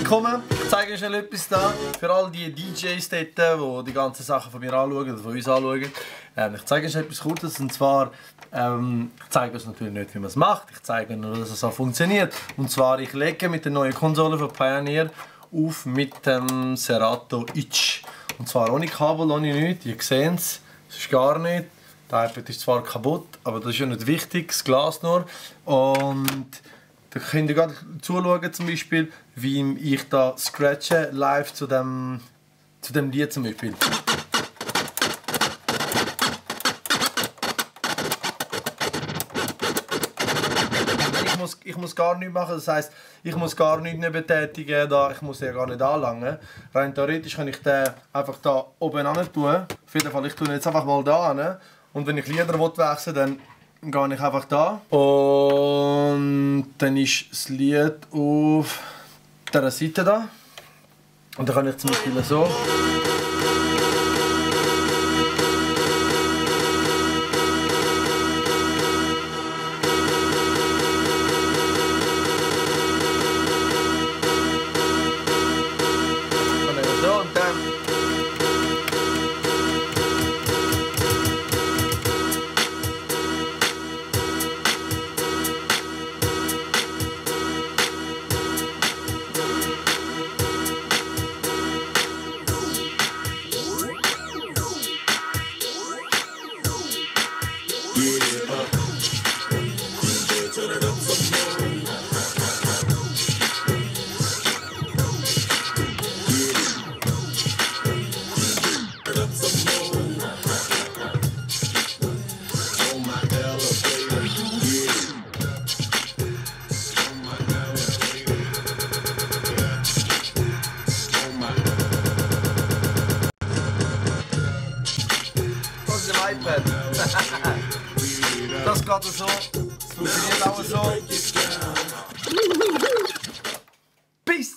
Willkommen, ich zeige euch schnell etwas da für all die DJs dort, die die ganzen Sachen von mir anschauen oder von uns anschauen. Ich zeige euch etwas Kurzes und zwar, ich zeige euch natürlich nicht, wie man es macht, ich zeige nur, dass es so funktioniert. Und zwar, ich lege mit der neuen Konsole von Pioneer auf mit dem Serato Itch. Und zwar ohne Kabel, ohne nichts, ihr seht es, es ist gar nicht. Das iPad ist zwar kaputt, aber das ist ja nicht wichtig, das Glas nur. Und da könnt ihr gerade zuschauen, zum Beispiel, wie ich da scratche live zu dem Lied zum Beispiel. Ich muss gar nichts machen, das heisst, ich muss gar nichts mehr betätigen, ich muss ja gar nicht anlangen. Rein theoretisch kann ich den einfach da oben hin tun. Auf jeden Fall, ich tue ihn jetzt einfach mal da hin. Und wenn ich Lieder wechseln will, dann gehe ich einfach da. Und dann ist das Lied auf dieser Seite da. Und dann kann ich zum Beispiel so. Und dann. iPad. Das geht so, das funktioniert auch so. Peace!